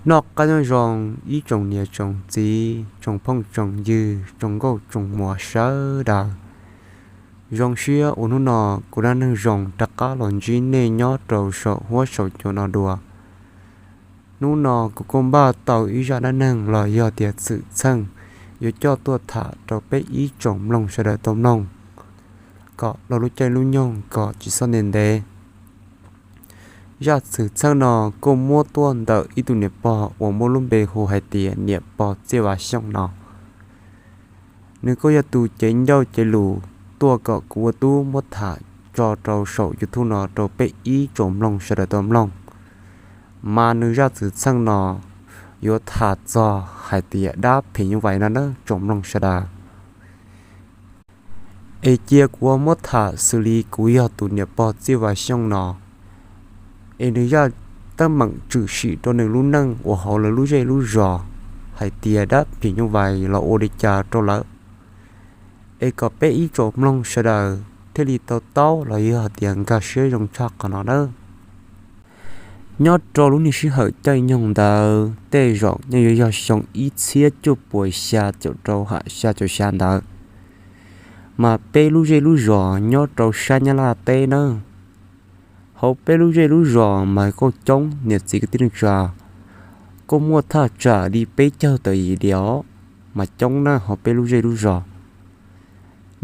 Noj qab nyob zoo ib tsoom niam tsoom txiv, tsoom phooj tsoom ywg, tsoom nkauj tsoom muam sawv daws. Zoo siab uas hnub no kuv dab neeg zoo rov qab los ntsib nej nyob rau saum huab saum cua no dua. Hnub no kuv kuj npaj tau ib zaj dab neeg los yog tias xwm txheej yuav coj tuaj tham rau peb ib tsoom mloog sawv daws tau mloog kom lub caij lub nyoog kom tsis txhob ntev ntev. Zaj xwm txheej no kuj muab tuaj ntawm ib tug niam pog uas muaj lub npe hu hais tias niam pog Txiaj Vas Xyooj no. Nws kuj yog tus cev ncauj cev lus tuaj kom kuv ua tub muab tham tso rau saum YouTube no rau peb ib tsoom mloog sawv daws tau mloog. Mas nws zaj xwm txheej no yuav tham txog hais tias dab phim nyuj vais no nawb tsoom mloog sawv daws. Es cia kuv muab tham xws li kuv yog tus niam pog Txiaj Vas Xyooj no, es nws zaj teeb meem tshwm sim rau nws lub neej uas hauv lawv lub zej lub zos hais tias dab phim nyuj vais los ua li cas rau lawv, es kom peb ib tsoom mloog sawv daws thiaj li tau taub los yog tias nkag siab zoo tshaj qhov no nawb. Nyob rau lub niag sij hawm caij nyoog ntawd tej zaum nyob yuav yog xyoo ib txhiab cuaj puas xya caum rau ham xya caum xya ntawd, mas peb lub zej lub zos nyob rau sab Nyab Laj teb nawb. Hauv peb lub zej lub zos mas kuj coob niam txiv kwv tij neej tsa, kuj muaj thaj tsam li peb caug tawm yim diam os, mas coob na hauv peb lub zej lub zos.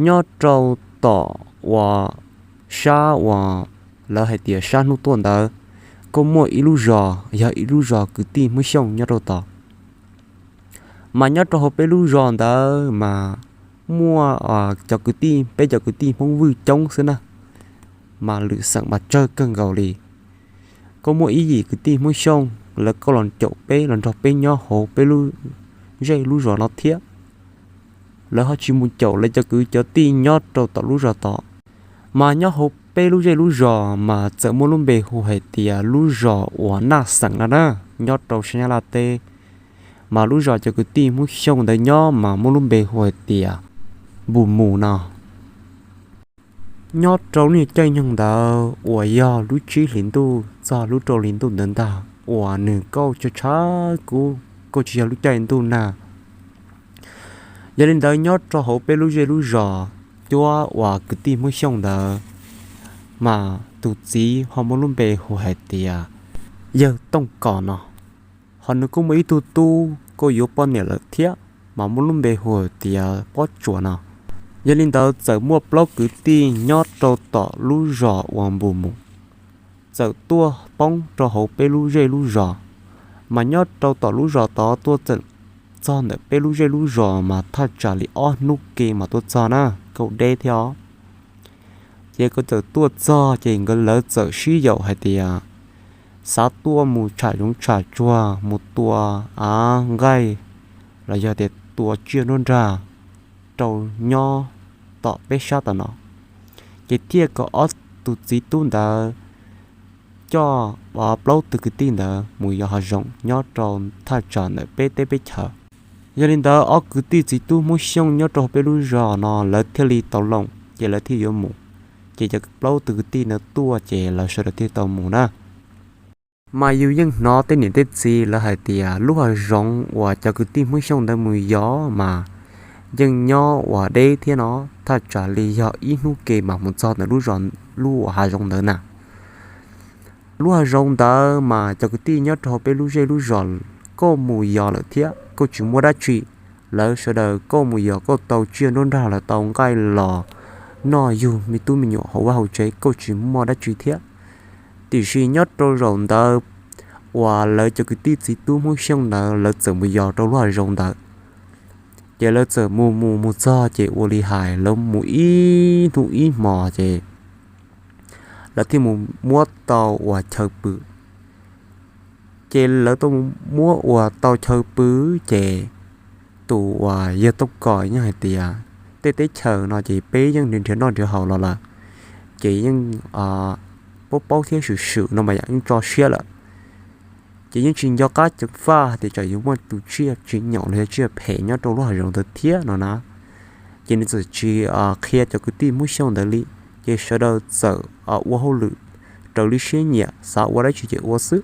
Nyob rau tom uas sab uas lawv hais tias sab hnub tuaj ntawd, kuj muaj ib lub zos yog ib lub zos kwv tij Hmoob Xyooj nyob rau tod. Mas nyob rau hauv peb lub zos ntawd mas muaj cov kwv tij, peb cov kwv tij Hmoob Vwj coob xwb na, mas lwm xeem mas tsawg kawg nkaus li. Kuj muaj ib yim kwv tij Hmoob Xyooj lawv kuj los caum peb los nrog peb nyob hauv peb lub zej lub zos no thiab. Lawv ho tsis mus caum lawv cov kwv cov tij nyob rau tom lub zos tod. Mas nyob hauv peb lub zej lub zos mas txawm muaj lub npe hu hais tias lub zos uas Naj Xeem no na, nyob rau sab Nyab Laj teb. Mas lub zos cov kwv tij Hmoob Xyooj ntawd nyob mas muaj lub npe hu hais tias Npus Mus no. Nyob rau lub niag caij nyoog ntawd uas yog lub tsib hlis ntuj txog lub rau hlis ntuj ntawd ntag uas nws kuj tshav tshav kub, kuj tsis yog lub caij ntuj nag. Yog li ntawd nyob rau hauv peb lub zej lub zos cuab uas kwv tij Hmoob Xyooj ntawd, mas tus txiv ho muaj lub npe hu hais tias Yawg Tooj Kos no. Ho nws kuj muaj ib tug tub kuj yuav poj niam lawm thiab, mas muaj lub npe hu hais tias Pob Tsuas no. Yog li ntawd txawm muaj plaub kwv tij nyob rau tom lub zos uas Npus Mus, txawm tuaj poob rau hauv peb lub zej lub zos. Mas nyob rau tom lub zos tod tuaj txawm txog ntawm peb lub zej lub zos mas thaj tsam li ob hnub ke mas tuaj txog na, kuj deb thiab os. Ces kuj txawm tuaj txog ces nkawd lawv txawm sib yaum hais tias xav tuaj mus tsham zoov tsham tsuag mus tua av nqaij los yog tias tua tsiaj nruab nrag rau nyob tom peb sab tom no. Ces thiaj kom ob tug txiv tub ntawd coj plaub tug kwv tij ntawd mus yos hav zoov nyob rau thaj tsam ntawm peb teb peb chaws. Yog li ntawd ob kwv tij txiv tub Hmoob Xyooj nyob rau peb lub zos no lawv thiaj li tau loos ces lawv thiaj yuav mus. Ces cov plaub tug kwv tij ntawd tuaj ces lawv sawv daws thiaj tau mus na. Mas yus yeej hnov tej niam tej txiv lawv hais tias lub hav zoov uas cov kwv tij Hmoob Xyooj ntawd mus yos mas yeej nyob uas deb thiab no, thaj tsam li yog ib hnub ke mas mus txog ntawm lub zos, lub hav zoov ntawd na. Lub hav zoov ntawd mas cov kwv tij nyob rau peb lub zej lub zos kuj mus yos lawm thiab kuj tsis muaj dab tsi. Lawv sawv daws kuj mus yos kuj tau tsiaj nruab nrag los tau nqaij los noj yug me tub me nyuam hauv vaj hauv tsev kuj tsis muaj dab tsi thiab. Tiam sis nyob rau zaum ntawd uas lawv cov kwv tij txiv tub Hmoob Xyooj ntawd lawv txawm mus yos rau lub hav zoov ntawd, ces lawv txawm mus mus mus txog ces ua li hais lawv mus ib hnub ib hmos ces lawv thiaj mus muab tau uas chaw pw. Ces lawv tuaj muab uas tau chaw pw, ces tus uas yawg Tooj Kos yeej hais tias tej teb chaws no ces peb yeej nrhiav noj nrhiav haus los lawm, ces yeej paub paub thiab swm swm no mas yam yeej tso siab lawm. Ces yeej tsis nco qab ceev faj tias tsam yuav muaj tus tsiaj tsis nyaum los yog tsiaj phem nyob rau lub hav zoov ntawd thiab no na. Ces nws txawm tsis qhia cov kwv tij Hmoob Xyooj ntawd li, ces sawv daws txawm ua hauj lwm raws li siab nyiam xav ua dab tsi ces ua xwb.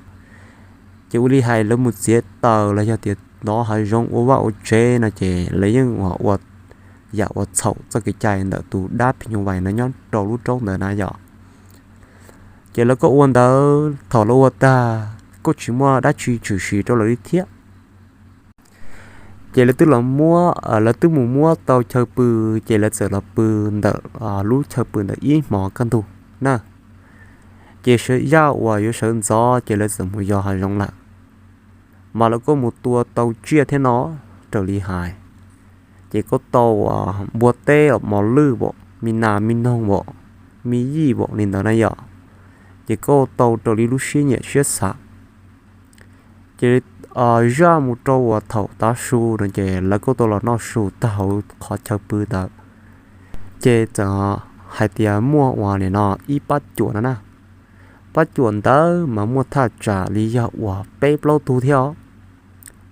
Ces ua li hais lawv mus txiav taws los yog tias ntov hav zoov ua vaj ua tsev no ces lawv yeej ua, ua yam ua txhaum txoj kev cai ntawm tus dab phim nyuj vais no nyob rau lub roob ntawd na yom. Ces lawv kuj ua ntawd, thaum lawv ua tag kuj tsis muaj dab tsi tshwm sim rau lawv li thiab. Ces lawv twb los muab, lawv twb mus muab tau chaw pw, ces lawv txawm los pw ntawm lub chaw pw ntawm ib hmos kaj ntug na. Ces sawv, zaj uas yuav sawv ntxov ces lawv txawm mus yos hav zoov lawm. Mas lawv kuj mus tua tau tsiaj thiab no, raws li hais. Ces kuj tau npua teb, mos lwj, me nas me noog, me yij li ntawd na yom. Ces kuj tau raws li lub siab nyiam siab xav. Ces zaj mus rau uas thaum tav su no ces lawv kuj tau los noj su tag hauv qhov chaw pw ntawd. Ces txawm hais tias muaj uas nim no ib pab cuam no na. Pab cuam ntawd mas muaj thaj tsam li yog uas peb plaub tug thiab os.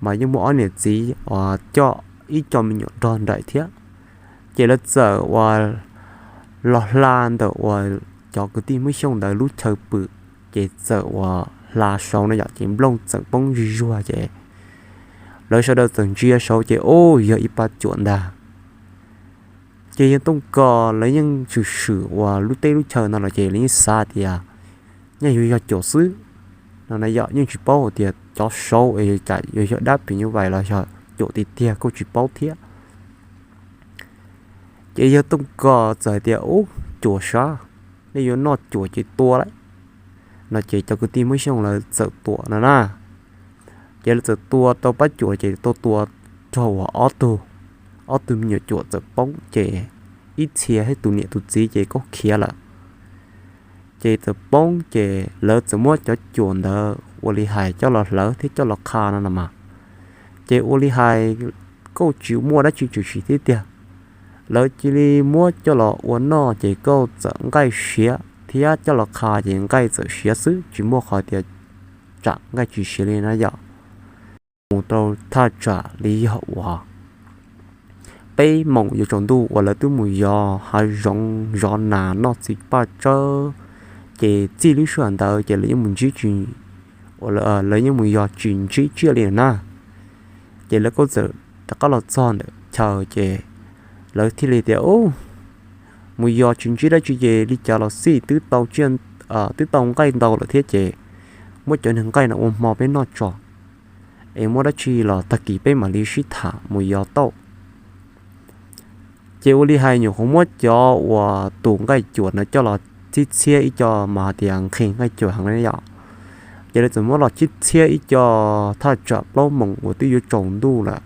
Mas yeej muaj ob niam txiv uas coj ib co me nyuam nrog nraim thiab. Ces lawv txawm uas los hla ntawm uas cov kwv tij Hmoob Xyooj ntawd lub chaw pw, ces txawm uas hla saud no yom, ces nplooj txawm poob zuj zuag ces lawv sawv daws txawm ntsia saud ces ub, yog ib pab cuam ntag. Ces yawg Tooj Kos lawv yeej swm swm uas lub teb lub chaw no los ces lawv yeej xav tias nyaj yuav yog cuam xwb no na yom, yeej tsis paub hais tias cov saud es cas yuav yog dab phim nyuj vais los yog cuam tiag tiag kuj tsis paub thiab. Ces yawg Tooj Kos txawm hais tias ub, cuam sav, nej yuav noj cuam ces tua lauj no ces cov kwv tij Hmoob Xyooj lawv txawm tuam no na. Ces lawv txawm tua tau pab cuam ces tua tua raug uas ob tug, ob tug me nyuam cuam txawm poob ces ib txhia thiab tus niam tus txiv ces kuj khiav lawm. Ces txawm poob ces lawv txawm muab cov cuam ntawd ua li hais coj los hlawv thiab coj los qha no no mas. Ces ua li hais kuj tsis muaj dab tsi tshwm sim thiab tiag. Lawv cia li muab coj los ua noj ces kuj txawm nqaij siav thiab coj los qha ces nqaij txawm siav xwb, tsis muaj qhov tias tsam nqaij tsis siav li na yom. Mus rau thaj tsam li yog uas peb moos yuav tsaus ntuj uas lawv twb mus yos hav zoov zov nas noj txiv paj tsawb, ces txij lub sij hawm ntawd ces lawv yeej mus ntsib tsis, lawv yeej mus yos tsis ntsib tsiaj li na. Ces lawv kuj txawm rov qab los txog ntawm chaw ces lawv thiaj li tias ub, mus yos tsis ntsib dab tsi ces li cas los xij twb tau tsiaj, twb tau nqaij ntau lawm thiab ces muab cov niag nqaij no ua hmo peb noj tso, es muaj dab tsi los tag kis peb mam li sib tham mus yos tau. Ces ua li hais nyuam qhuav muab cov uas tus nqaij cuam no coj los txhib txhiab ib co mas hais tias nqhis nqaij cuam heev li yom. Ces lawv txawm muab los txhib txhiab ib co thaj tsam plaub moos uas twb yuav tsaus ntuj lawm.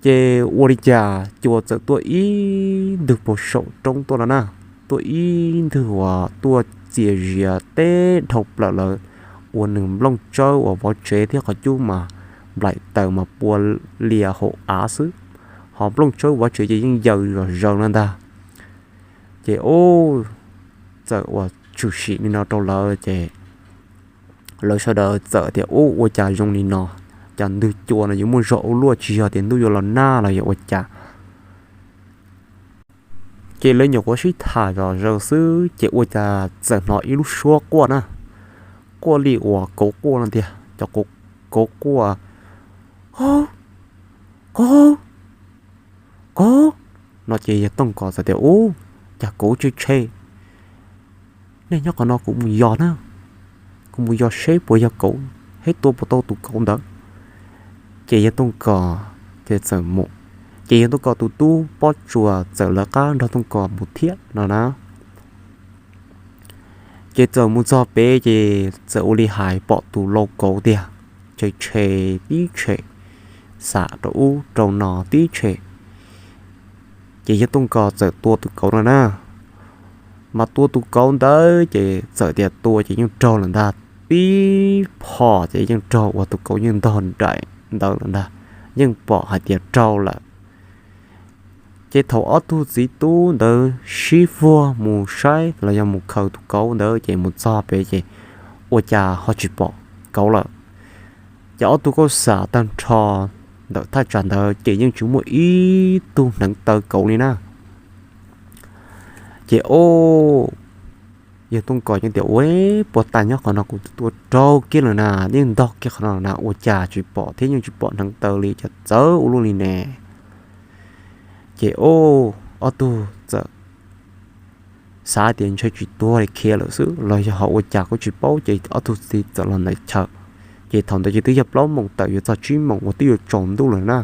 Ces ua li cas cua txawm tuaj ib ntwg puag saum roob tuaj no na, tuaj ib ntwg uas tuaj txias zias teb dhau plaws lawv, ua nws nplooj tsawb uas vov tsev thiab qhov cub mas nplaim taws mas pua lias hauv av xwb, ho nplooj tsawb vov tsev ces yeej yaws zom zaws no ntag. Ces ub, txawm uas tshwm sim li no rau lawv ces lawv sawv daws txawm tias ub, ua cas zoo li no, cas ntug cua no yuav muaj zog ua luaj, tsis yog tias ntuj yuav los nag los yog ua cas. Ces lawv nyuam qhuav sib tham zom zaws xwb ces ua cas txawm hnov ib lub suab quaj na, quaj li uas kauv quaj no tiag, cov kauv quaj, Kauv, kauv, kauv no ces yawg Tooj Kos txawm tias ub, cas kauv tshe tshe, nej nyob qhov no kuv mus yos na, kuv mus yos seb puas yog kauv, seb tua puas tau tus kauv ntawd. Ces yawg Tooj Kos ces txawm mus, ces yawg Tooj Kos tus tub Pob Tsuas txawm lawv qab nrog Tooj Kos mus thiab no na. Ces txawm mus txog pem ces txawm ua li hais pom tus lau kauv tiag, tshe tshe tib tshem, xam rau ub rau no tib tshem. Ces yawg Tooj Kos txawm tua tus kauv no na, mas tua tus kauv ntawd ces txawm tias tua ces yeej raug lawm ntag, tib phom ces yeej raug uas tus kauv yeej ntog nraim ntawd lawm ntag, yeej pom hais tias raug lawm. Ces thaum ob tug txiv tub ntawd sib vuag mus saib los yog mus khaws tus kauv ntawd ces mus txog pem ces ua cas ho tsis pom kauv lawm. Ces ob tug kauj xam tag nrho ntawm thaj tsam ntawd ces yeej tsis muaj ib tug hneev taw kauv li na. Ces o, Yawg Tooj Kos yeej tias, Ua, puas tas nyob qhov no kuv tua raug kiag lawm na, yeej ntog kiag qhov no na, ua cas tsis pom thiab yeej tsis pom hneev taw li, cas txawv ua luaj li ne? Ces ob tug txawm xav tias ntshe tsis tuag li khiav lawm xwb los yog ho ua cas kuj tsis paub, ces ob tug txiv txawm los ntawm chaw. Ces thaum ntawd ces twb yog plaub moos tawm yuav txog tsib moos uas twb yuav tsaus ntuj lawm na.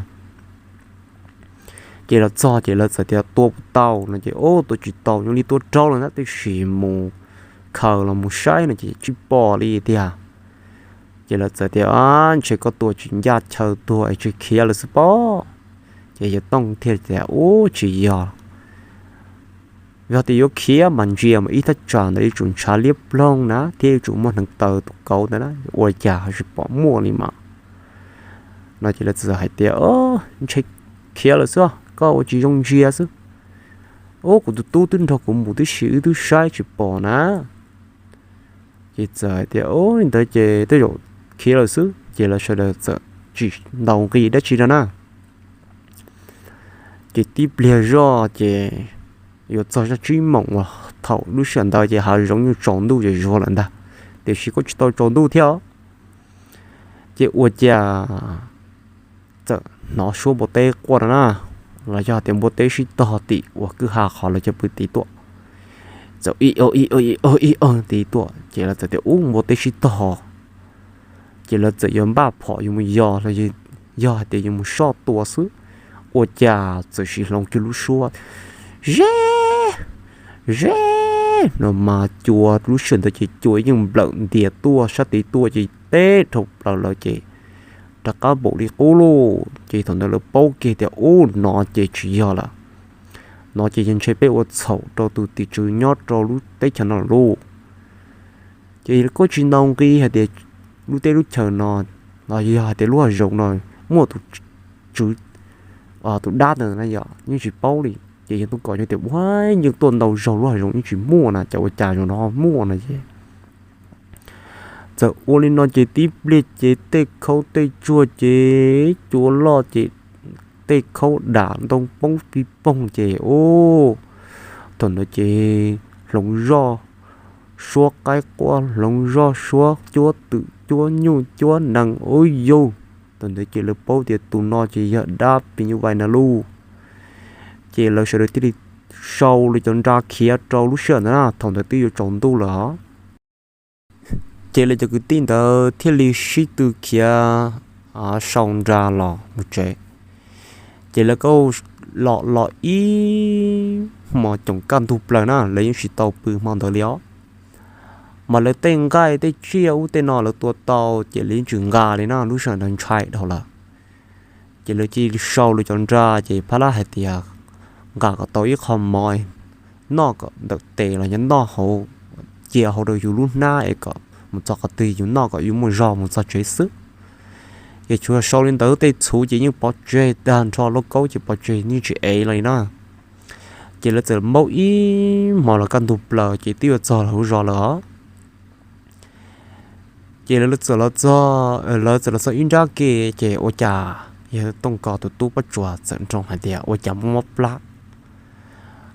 Ces los txog ces lawv txawm tias tua puas tau no ces, Ub, tua tsis tau, zoo li tua raug lawm na, tab sis mus khaws los mus saib no ces tsis pom li tiag. Ces lawv txawm tias, Ntshe koj tua tsis ncaj chaw tuag es tsis khiav lawm xwb pob. Ces yawg Tooj thiaj tias, Ub, tsis yog, yog tias yuav khiav mas ntsia mas ib thaj tsam ntawd yuav tsum ntshav liab ploog na thiab yuav tsum muaj hneev taw tus kauv ntawd na, ua cas ho tsis pom muaj li mas. No ces lawv txawm hais tias, Ntshe khiav lawm xwb, koj ua tsis zoo ntsia xwb. Ub, kuv tus tub twb nrog kuv mus tib si, wb twb saib tsis pom na. Ces txawm hais tias, Ub, li ntawd ces tej zaum khiav lawm xwb. Ces lawv sawv daws txawm tsis ntaus nqi dab tsi rau na. Ces tib pliag zoj ces yuav txog zaj tsib moos uas thaum lub sij hawm ntawd ces hav zoov yeej tsaus ntuj ces zuag lawm ntag, tiam sis kuj tsis tau tsaus ntuj thiab. Ces ua cas txawm hnov suab npua teb quaj no na, los yog tias npua teb sib tog tim uas kwj ha qhov lawv cov pw tiv tuaj, txawm ib o ib o ib o ib o tiv tuaj ces lawv txawm tias, Ub, npua teb sib tog. Ces lawv txawm yuav npaj phom yuav mus yos los yog hais tias yuav mus soj tua xwb, ua cas txawm sim hloov kiag lub suab ze ze no mas cua lub sij hawm ntawd ces cua yeej nplawm ntias tuaj sab tid tuaj ces teb dhau plaws lawv ces rov qab npaum li qub lauj. Ces thaum ntawd lawv paub kiag tias, Ub, no ces tsis yog lawm, no ces yog ntshe peb ua txhaum rau tus tim tswv nyob rau lub teb chaws no lauj. Ces kuj tsis ntaus nqi hais tias lub teb lub chaws no los yog hais tias lub hav zoov no muaj tus tswv, tus dab ntawd na yom, yeej tsis paub li. Ces yawg Tooj Kos yeej tias, Ua, yeej tuaj ntau zaug lub hav zoov yeej tsis muaj na, cas ua cas zaum no ho muaj no ces txawm ua li no ces tib pliag ces tej khaub tej tsuag ces cua loj ces tej khaub dam ntoo poob pib poog ces ub, thaum ntawd ces hloov zoj suab qaib quaj, hloov zoj suab cuab twm cuab nyuj cuab nees ub yug. Thaum ntawd ces lawv paub tias tus no ces yog dab phim nyuj vais na lauj. Ces lawv sawv daws thiaj li sau lawv cov nra khiav rau lub sij hawm ntawd na, thaum ntawd twb yuav tsaus ntuj lawm os. Ces lawv cov kwv tij ntawd thiaj li sib tw khiav sau nra los mus tsev. Ces lawv kuj los los ib hmos coom kaj ntug plaws na, lawv yeej tsis tau pw hmo ntawd li os. Mas lawv tej nqaij tej tsiaj ub tej no lawv tua tau ces lawv yeej tsis nqa li na, lub sij hawm ntawd ntshai dhau lawm. Ces lawv cia li sau lawv cov nra ces phab lab hais tias nqa kom tau ib qho mov noj kom ntawm tes los yog noj hauv, cia hauv rau yus lub hnab es kom mus txog qhov twg yus noj kom yus muaj zog mus txog tsev xwb. Ces tsuas sau li ntawd tej txhuv ces yeej pov tseg tag nrho, lauj kaub ces pov tseg yeej tsis ev li na. Ces lawv txawm npaum ib hmos los kaj ntug plaws ces twb yuav txog lawv hauv zos lawm os. Ces lawv txawm los txog, lawv txawm los txog ib nrab ke ces ua cas yawg Tooj Kos tus tub Pob Tsuas txawm nroo hais tias ua cas muaj mob plab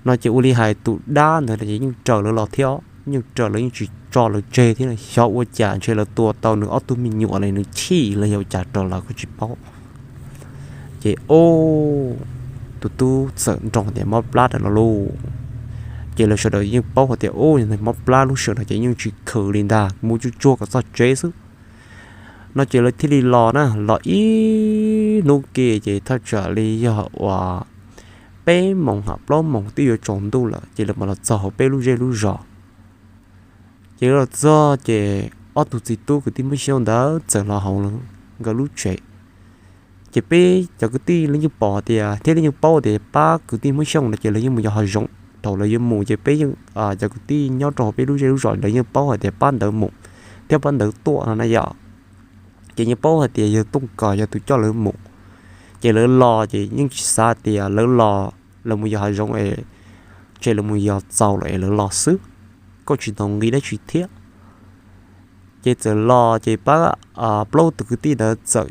no. Ces ua li hais tus dab ntawd ces yeej raws lawv los thiab, yeej raws lawv yeej tsis tso lawv tseg thiab, xyov ua cas ntshe lawv tua tau nws ob tug me nyuam los nws chim los yog ua cas rau lawv kuj tsis paub. Ces ub, tus tub txawm nroo tias mob plab rau lawv lauj. Ces lawv sawv daws yeej paub hais tias ub, yog mob plab lub sij hawm no ces yeej tsis khwv li ntag, mus tsuag tsuag kom txog tsev xwb no. Ces lawv thiaj li los na, los ib hnub ke ces thaj tsam li yog uas peb moos ham plaub moos twb yuav tsaus ntuj lawm ces lawv mam los txog hauv peb lub zej lub zos. Ces los txog ces ob tug txiv tub kwv tij Hmoob Xyooj ntawd txawm los hauv nkawd lub tsev. Ces peb cov kwv tij lawv yeej pom tias thiab lawv yeej paub tias pab kwv tij Hmoob Xyooj no ces lawv yeej mus yos hav zoov. Thaum lawv yuav mus ces peb yeej, cov kwv tij nyob rau hauv peb lub zej lub zos lawv yeej paub hais tias pab ntawd mus thiab pab ntawd tuaj no na yom. Ces yeej paub hais tias yawg Tooj Kos yog tus coj lawv mus. Ces lawv los ces yeej tsis xav tias lawv los, lawv mus yos hav zoov es, ces lawv mus yos txaus lawm es lawv los xwb, kuj tsis ntaus nqi dab tsi thiab. Ces txawm los ces pab plaub tug kwv tij ntawd txawm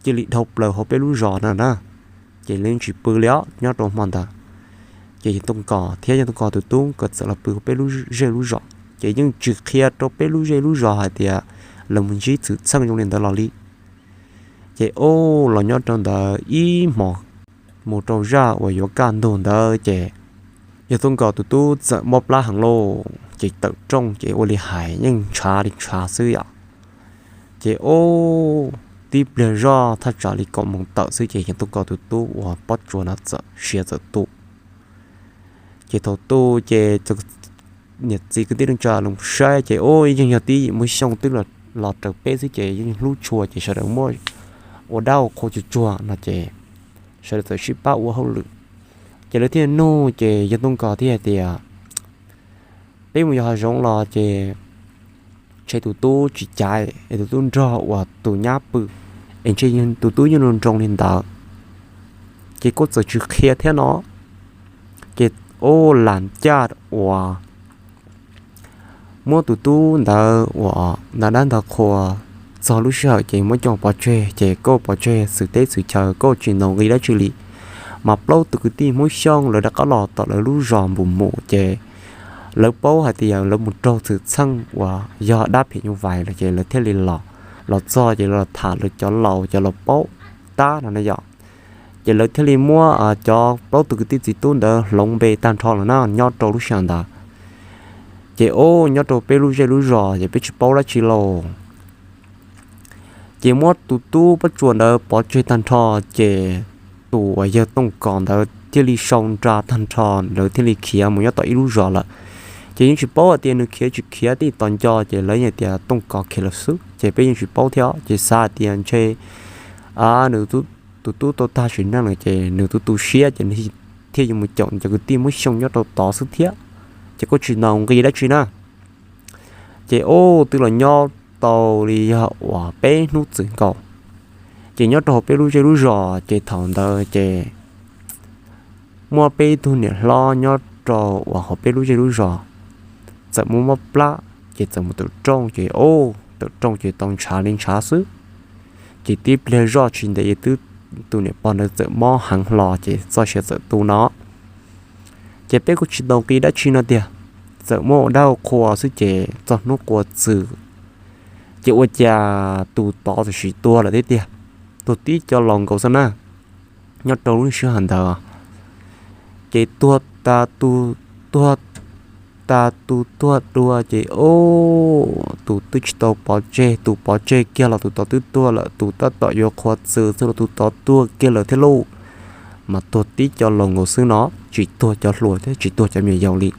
cia li dhau plaws hauv peb lub zos no na. Ces lawv yeej tsis pw li os nyob rau hmo ntawd. Ces yawg Tooj Kos thiab yawg Tooj Kos tus tub nkawd txawm los pw hauv peb lub zej lub zos. ces yeej tsis qhia rau peb lub zej lub zos hais tias lawv mus ntsib xwm txheej zoo li ntawd los li. Ces ub, los nyob rau ntawd ib hmos mus rau zaj uas yuav kaj ntug ntawd ces yawg Tooj Kos tus tub txawm mob plab heev lauj, ces tawm rooj ces ua li hais yeej ntshav li ntshav xwb yom. Ces ub, tib pliag zoj thaj tsam li kaum moos tawm xwb ces yawg Tooj Kos tus tub uas Pob Tsuas no txawm sia txawm tu. Ces thaum tu ces niam txiv kwv tij neej tsa los saib ces ub, yeej yog tib yim Muaj Xyooj twb los raws peb xwb ces yeej hlub tshua ces sawv daws muab ua dab ua qhua tsuag tsuag no ces sawv daws txawm sib pab ua hauj lwm. Ces lawv thiaj nug ces yawg Tooj Kos thiaj hais tias, peb mus yos hav zoov los ces ntshe tus tub tsis caiv es tus tub nrog uas tus nyab pw, es ntshe tus tub yeej nroo nroo li ntawd. Ces kuj txawm tsis qhia thiab no. Ces ub, lam caj uas muab tus tub ntawd uas ntawd dab ntawd qhua txog lub sij hawm ces muab coj pov tseg, ces kuj pov tseg xwm teb xwm chaw kuj tsis ntaus nqi dab tsi li. Mas plaub tus kwv tij Hmoob Xyooj lawv rov qab los tom lawv lub zos npus mus ces lawv paub hais tias lawv mus raug xwm txheej uas yog dab phim nyuj vais los ces lawv thiaj li los, los txog ces los tham lawv cov laus cov laus paub tab no na yom. Ces lawv thiaj li muab cov plaub tus kwv tij txiv tub ntawd hloov npe tag nrho lawm na nyob rau lub sij hawm ntawd. Ces ub, nyob rau peb lub zej lub zos ces peb tsis paub dab tsi lauj. Ces muab tus tub Pob Tsuas ntawd pov tseg tag nrho, ces tus uas yawg Tooj Kos ntawd thiaj li sau nra tag nrho, lawv thiaj li khiav mus nyob tom ib lub zos lawm. Ces yeej tsis paub hais tias nws khiav tsis khiav, tib tos nco ces lawv yeej tias Tooj Kos khiav lawm xwb, ces peb yeej tsis paub thiab, ces xav hais tias ntshe nws tus tub tau tag sim neej lawm ces nws tus tu siab ces nws thiaj yuav mus caum cov kwv tij Hmoob Xyooj nyob rau tod xwb thiab, ces kuj tsis ntaus nqi dab tsi na. Ces ub, twb los nyob tau li yog uas peb hnub txwm nkaus, ces nyob rau hauv peb lub zej lub zos ces thaum ntawd ces muaj peb tug niam hlob nyob rau uas hauv peb lub zej lub zos txawm muaj mob plab, ces txawm mus tawm rooj, ces ub, tawm rooj ces tau ntshav li ntshav xwb. Ces tib pliag zoj tsis ntev twb, tus niam pog ntawd txawm mob heev hlo ces txoj sia txawm tu no. Ces peb kuj tsis ntaus nqi dab tsi no tiag, txawm muab ua dab ua qhua xwb ces txog hnub qua txws, ces ua cas tus tod tam sim tuag lawm thiab tiag, tuag tib co laus nkaus xwb na. Nyob rau lub sij hawm ntawd ces tuag tas tus, tuag tas tus tuag dua ces ub, tus twb tsis tau pov tseg, tus pov tseg kiag los tus tod twb tuag lawm, tus tab tom yuav qhua txws xwb los tus tod tuag kiag lawm thiab lauj. Mas tuag tib co laus nkaus xwb no, tsis tuag cov hluas thiab tsis tuag cov me nyuam yaus li.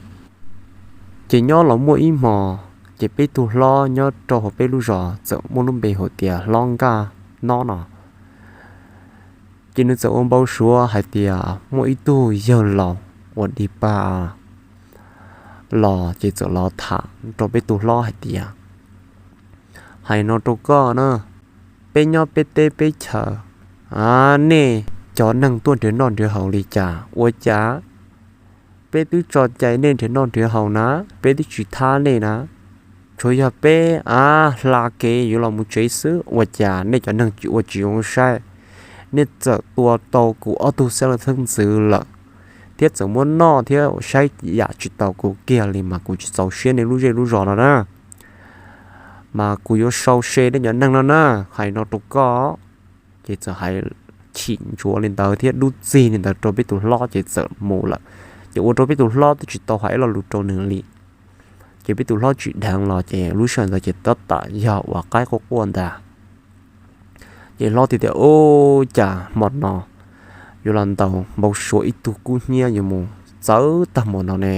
Ces nyob los muaj ib hmos, ces peb tug hlob nyob rau hauv peb lub zos txawm muaj lub npe hu tias Hlob Nkaj Nob no. Ces nws txawm ua npau suav hais tias muaj ib tug yawg laus uas dig pa los, ces txawm los tham rau peb tus hlob hais tias, hais no rau koj na, peb nyob peb teb peb chaws, nej cov neeg tuaj nrhiav noj nrhiav haus li cas ua cas peb twb tso cai nej nrhiav noj nrhiav haus na, peb twb tsis thab nej na, tsuas yog peb a hla kev yuav los mus tsev xwb ua cas nej cov neeg tsis ua tsis zoo saib, nej txawm tua tau kuv ob tug xeeb leej xeeb ntxwv lawm, thiab txawm muab noj thiab saib yam tsis taus kuv kiag li mas kuv tsis txaus siab nej lub zej lub zos no na. Mas kuv yuav sau se nej cov neeg no na, hais no rau koj. Ces txawm hais chim ntsuav li ntawd thiab dub txig li ntawd rau peb tus hlob ces txawm mus lawm. Ces ua rau peb tus hlob twb tsis tau hais ib lo lus rau nws li. Ces peb tus hlob tsim dheev los ces lub sij hawm ntawd ces tab tom yog uas qaib quaj quaj ntag. Ces hlob thiaj tias, ub, cas hmo no yuav los ntaus npau suav ib tug kub hnyiab yuav mus txawv tag hmo no ne.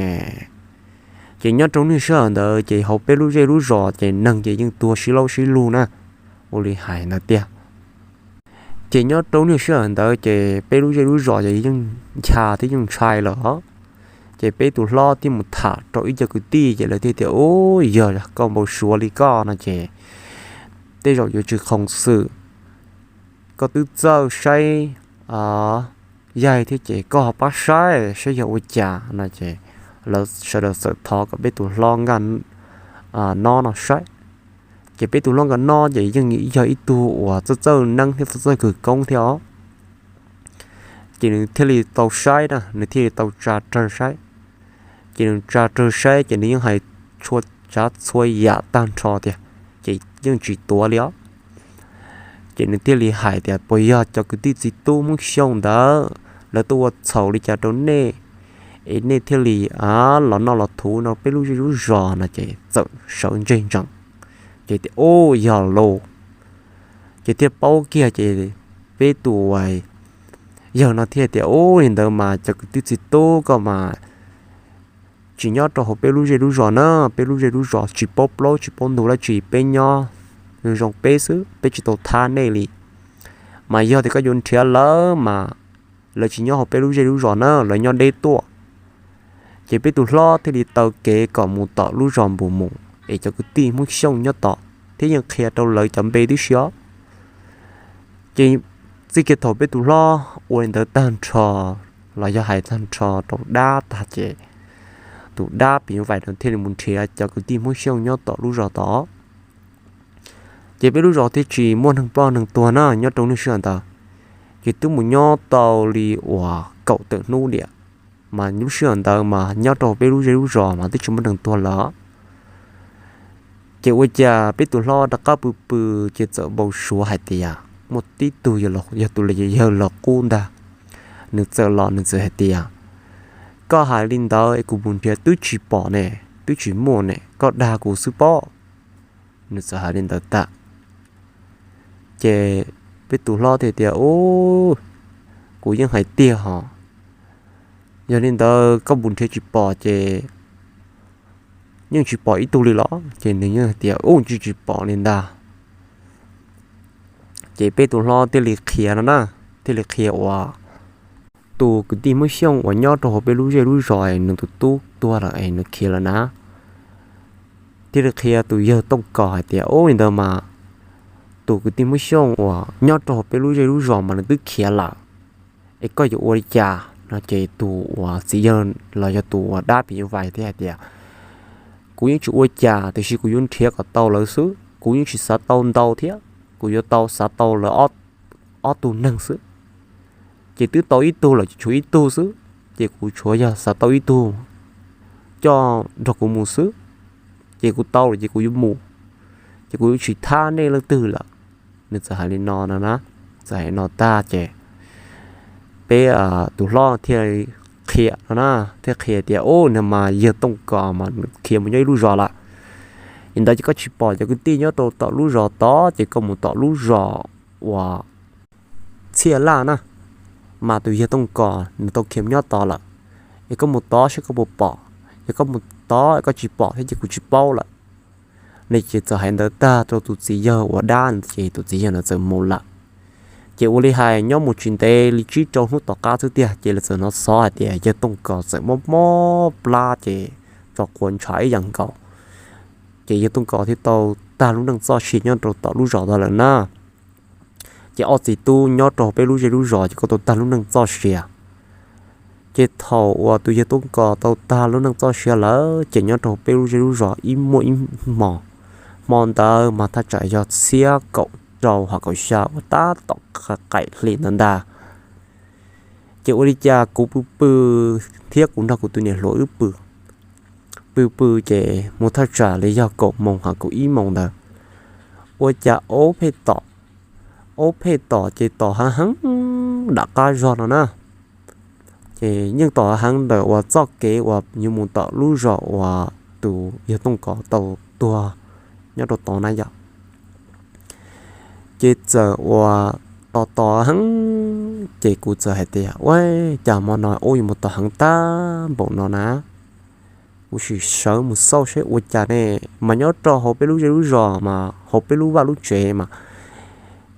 Ces nyob rau niaj sij hawm ntawd ces hauv peb lub zej lub zos ces neeg ces yeej tuag sib laub sib lug na, ua li hais ntawd tiag. Ces nyob rau niaj sij hawm ntawd ces peb lub zej lub zos ces yeej ncha thiab yeej ntshai lawm os. Ces peb tus hlob thiaj mus tham rau ib co kwv tij ces lawv thiaj tias, ub, yog koj npau suav li koj no ces tej zaum yuav tsis khoom xwm, koj twb txawj saib yaig thiab ces koj ho pab saib saib yog ua cas no ces lawv sawv daws txawm thov kom peb tus hlob Nkaj Nob no saib. Ces peb tus hlob Nkaj Nob ces yeej yog ib tug uas txawj txawj neeb thiab txawj txawj khawv koob thiab os. Ces nws thiaj li tau saib na, nws thiaj li tau tsa rawg saib. Ces nws tsa rawg saib ces nws yeej hais tshua tshab txhua yam tag nrho tiag, ces yeej tsis tuav li os. Ces nws thiaj li hais tias, puas yog cov kwv tij txiv tub Hmoob Xyooj ntawd lawv tuaj ua txhaum li cas rau nej, es nej thiaj li los noj los thuv no peb lub zej lub zos no? Ces txawm sawv ntseg ntsees, ces tias, u, yog lauj. Ces thiaj paub kiag, ces peb tus yawg no thiaj tias, u, li ntawd mas cov kwv tij txiv tub koj mas tsis nyob rau hauv peb lub zej lub zos na, peb lub zej lub zos tsis paub plaub tsis paub ntug dab tsi, peb nyob zoo peb xwb, peb tsis tau thab nej li. Mas yog tias koj yuav nrhiav lawv mas lawv tsis nyob hauv peb lub zej lub zos na, lawv nyob deb tuaj. Ces peb tus hlob thiaj li taw kev kom mus tom lub zos npus mus, es cov kwv tij Hmoob Xyooj nyob tom, thiab yeej qhia rau lawv cov npe tib si os. Ces txij kiag thaum peb tus hlob ua li ntawd tag nrho, los yog hais tag nrho rau dab tag ces tus dab phim nyuj vais no thiaj li mus nrhiav cov kwv tij Hmoob Xyooj nyob tom lub zos tod. Ces peb lub zos thiaj tsis muaj neeg ploj neeg tuag na nyob rau lub sij hawm ntawd. Ces twb mus nyob tau li uas kaum tawm hnub diam, mas lub sij hawm ntawd mas nyob rau peb lub zej lub zos mas twb tsis muaj neeg tuag lawm. Ces ua cas peb tus hlob rov qab pw pw, ces txawm npau suav hais tias muaj tib tug yog tus yawg los qub ntag. Nws txawm los nws txawm hais tias, koj hais li ntawd es kuv mus nrhiav twb tsis pom ne, twb tsis muaj ne, koj dag kuv xwb pob. Nws txawm hais li ntawd tag, ces peb tus hlob thiaj tias, u, kuv yeej hais tiag hos, yog li ntawd koj mus nrhiav tsis pom ces yeej tsis pom ib tug li los? Ces nws yeej hais tias, u, tsis tsis pom li ntag. Ces peb tus hlob thiaj li qhia no na, thiaj li qhia uas tus kwv tij Hmoob Xyooj uas nyob rau hauv peb lub zej lub zos nws tus tub tuag lawm es nws khiav lawm na. Thiaj li qhia tus yawg Tooj Kos hais tias, u, li ntawd mas tus kwv tij Hmoob Xyooj uas nyob rau hauv peb lub zej lub zos mas nws twb khiav lawm, es koj yuav ua li cas no? Ces tus uas txiv yawg los yog tus uas dab phim nyuj vais thiaj hais tias, kuv yeej tsis ua cas, tiam sis kuv yuav nrhiav kom tau lawv xwb, kuv yeej tsis xav tau ntau thiab, kuv yuav tau xav tau lawv ob tug neeg xwb. Ces twb tau ib tug lawm, tshuav ib tug xwb, ces kuv tsuas yog xav tau ib tug coj nrog kuv mus xwb. Ces kuv tau lawm ces kuv yuav mus, ces kuv yuav tsis thab nej leej twg lawm. Nws txawm hais li no no na, txawm hais li no tag ces peb tus hlob thiaj qhia no na, thiaj qhia tias, u, no mas yawg Tooj Kos mas nws khiav mus nyob ib lub zos lawm. Li ntawd ces koj tsis pom cov kwv tij nyob rau tom lub zos tod ces koj mus tom lub zos uas Txhiaj Laj na, mas tus yawg Tooj Kos nws tau khiav mus nyob tod lawm. Es koj mus tod saib koj puas pom, yog koj mus tod koj tsis pom thiab ces kuv tsis paub lawm. Nws ces txawm hais ntawd tag rau tus txiv yawg uas dab, ces tus txiv yawg ntawd txawm mus lawm. Ces ua li hais nyob mus tsis ntev li tsib rau hnub tom qab xwb tiag ces lawv txawm hnov xov hais tias yawg Tooj Kos txawm mob mob plab ces tso quav ntshav ib yam nkaus. Ces yawg Tooj Kos thiaj tau tag lub neej txoj sia nyob rau tom lub zos tod lawm na. Ces ob txiv tub nyob rau peb lub zej lub zos ces kuj tau tag lub neej txoj sia. Ces thaum uas tus yawg Tooj Kos tau tag lub neej txoj sia lawm ces nyob rau peb lub zej lub zos ib muaj ib hmo, hmo ntawd mas thaj tsam yog xiab kaum rau hos kaum xya uas tab tom qaim hli ntawd ntag. Ces ua li cas kuv pw pw thiab kuv nrog kuv tus niam hluas wb pw, pw pw ces mus thaj tsam li yog kaum moos hos kaum ib moos ntawd, ua cas aub pheej tom, aub pheej tom ces tom heev heev nram qab zog no na. Ces yeej tom heev ntawm uas txoj kev uas yuav mus tom lub zos uas tus yawg Tooj Kos tau tuag nyob rau tod na yom. Ces txawm uas tos tos heev ces kuv txawm hais tias, ua cas hmo no aub yuav mus tom heev tag npaum no na. Kuv sim sawv mus xauj seb ua cas ne, mas nyob rau hauv peb lub zej lub zos mas hauv peb lub vaj lub tsev mas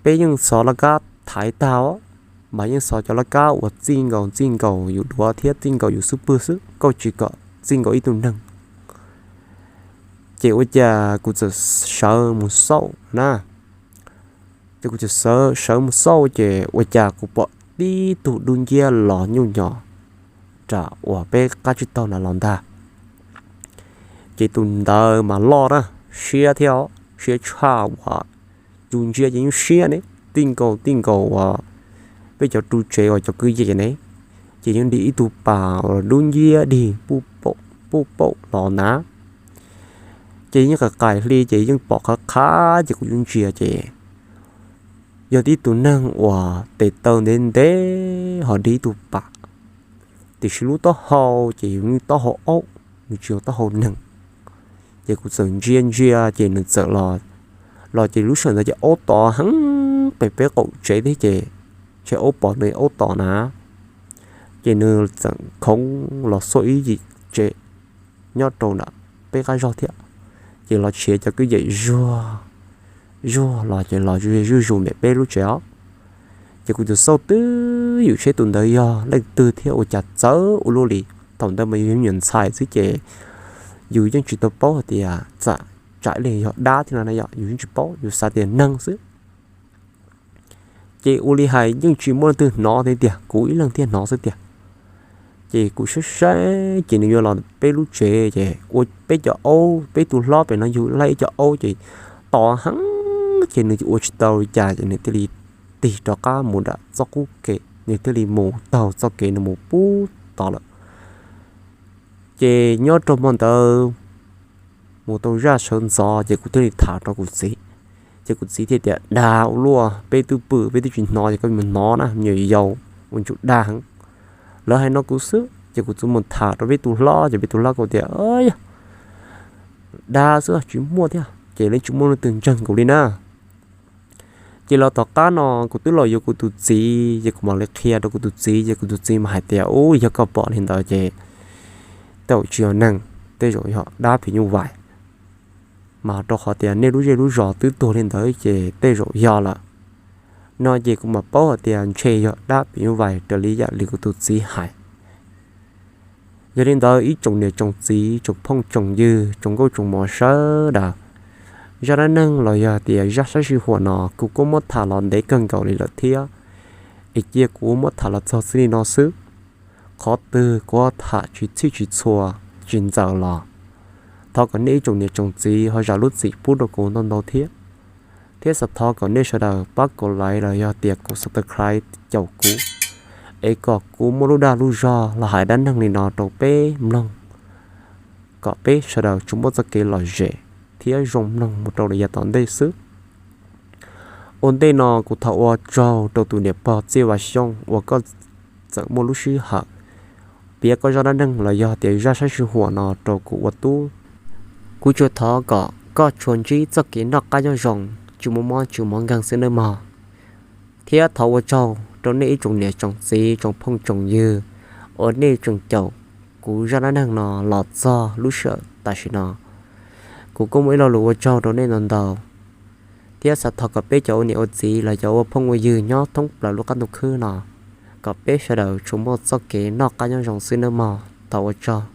peb yeej xov laj kab thaiv tag os, mas yeej xov cov laj kab uas txij nkaus txij nkaus yus duav thiab txij nkaus yus xub pwg xwb, koj tsis kom txij nkaus ib tug neeg. Ces ua cas kuv txawm sawv mus xauj na, ces kuv txawm sawv mus xauj ces ua cas kuv pom tib tug dub nciab los nyuj nyos nram uas peb qab tsib taug na los ntag. Ces tus ntawd mas loj na, siab thiab siab tshaj uas tus ntsia ces yeej siab ne, txij nkaus txij nkaus uas peb cov ru tsev uas cov kwj yej ne, ces yeej dig ib tug pas uas dub nciab dig puj paum los na. Ces yeej qais qais hli ces yeej pom qhov qhab ces kuv yeej ntsia ces yog tib tug neeg uas tes taw ntev ntev ho dig ib tug pam, tiam sis lub taub hau ces yog taub hau aub, nws tsis yog taub hau neeg. Ces kuv txawm ntsia ntsia ces nws txawm los, los ces lub sij hawm ntawd ces aub tod heev pem peb qaum tsev thiab ces, ces aub pom nws aub tod na, ces nws txawm khoov los xuaj ib yim tsev nyob rau nram peb qab zog thiab. Ces los tshiav cov kwj yam zuag zuag los ces los zuj zus ntawm peb lub tsev os. Ces kuv tus xauj twb ywm seb tus ntawd yog leej twg thiab ua cas txawv ua luaj li. Thaum ntawd mas yus yog nyuam ntxhais xwb ces yus yeej tsis tau paub hais tias txawv tsam li yog dab thiab no na yom, yus yeej tsis paub, yus xav tias neeg xwb. Ces ua li hais yeej tsis muaj leej twg hnov thiab tiag, kuv ib leeg thiaj hnov xwb tiag. Ces kuv saib saib ces nws yuav los peb lub tsev ces ua peb cov aub, peb tus hlob pem no yug laij ib co aub ces tod heev ces nws ua tsis tau li cas ces nws thiaj li tig rov qab mus nram txoj qub kev, nws thiaj li mus taug txoj kev nws mus pub tod lawm. Ces nyob rau hmo ntawd mus tau zaj sawv ntxov ces kuv thiaj li tham rau kuv txiv. Ces kuv txiv thiaj tias, dag ua luaj, peb twb pw peb twb tsis hnov ces koj mus hnov na, me nyuam yaus ua ntsum dag heev. Lawv hais no kuv xwb ces kuv txawm mus tham rau peb tus hlob ces peb tus hlob kuj tias, yog dag xwb tsis muaj thiab ces yeej tsis muaj leej twg ntseeg kuv li na. Ces los tom qab no kuv twb los yuav kuv tus txiv ces kuv mam li qhia rau kuv tus txiv ces kuv tus txiv mas hais tias, ub, yog koj pom li ntawd ces tej zaum tsis yog neeg, tej zaum yog dab phim nyuj vais. Mas rau qhov tias nej lub zej lub zos twb tuag li ntawd ces tej zaum yog lawm. No ces kuv mam paub hais tias ntshe yog dab phim nyuj vais raws li yam li kuv tus txiv hais. Yog li ntawd ib tsoom niam tsoom txiv, tsoom phooj tsoom ywg, tsoom nkauj tsoom mos sawv daws, zaj dab neeg los yog tias zaj sab sij huam no kuv kuj muab tham los ntev kawg nkaus li lawm thiab, es cia kuv muab tham los txog txij li no xwb. Qhov twg kuv ho tham tsis txhij tsis txhua, tsis ntxaws los thov kom nej ib tsoom niam tsoom txiv ho zam lub txim pub rau kuv ntau ntau thiab. Thiab xav thov kom nej sawv daws pab kaum like los yog tias kaum subscribe caum kuv, es kom kuv muaj lub dag lub zog los hais dab neeg li no rau peb mloog, kom peb sawv daws tsuas muaj txoj kev lom zem thiab zoo mloog mus rau lawm yav tom ntej xwb. Ua ntej no kuv thov ua tsaug rau tus niam pog Txiaj Vaj Xyooj uas koj txawm muaj lub sij hawm piav koj zaj dab neeg los yog tias zaj sab sij huam no rau kuv ua tub. Kuv tsuas thov kom koj tsuas ntsib txoj kev noj qab nyob zoo, tsis muaj mob tsis muaj nkeeg xwb nawb mog. Thiab thov ua tsaug rau nej ib tsoom niam tsoom txiv tsoom phooj tsoom ywg uas nej tseem caum kuv zaj dab neeg no los txog lub sij hawm tam sim no. Kuv kuj muaj ib lo lus ua tsaug rau nej ntau ntau, thiab xav thov kom peb cov ua niam ua txiv los cov ua phooj ua ywg nyob thoob plaws lub qab ntuj khwb no, kom peb sawv daws tsuas muaj txoj kev noj qab nyob zoo xwb nawb mog. Thov ua tsaug.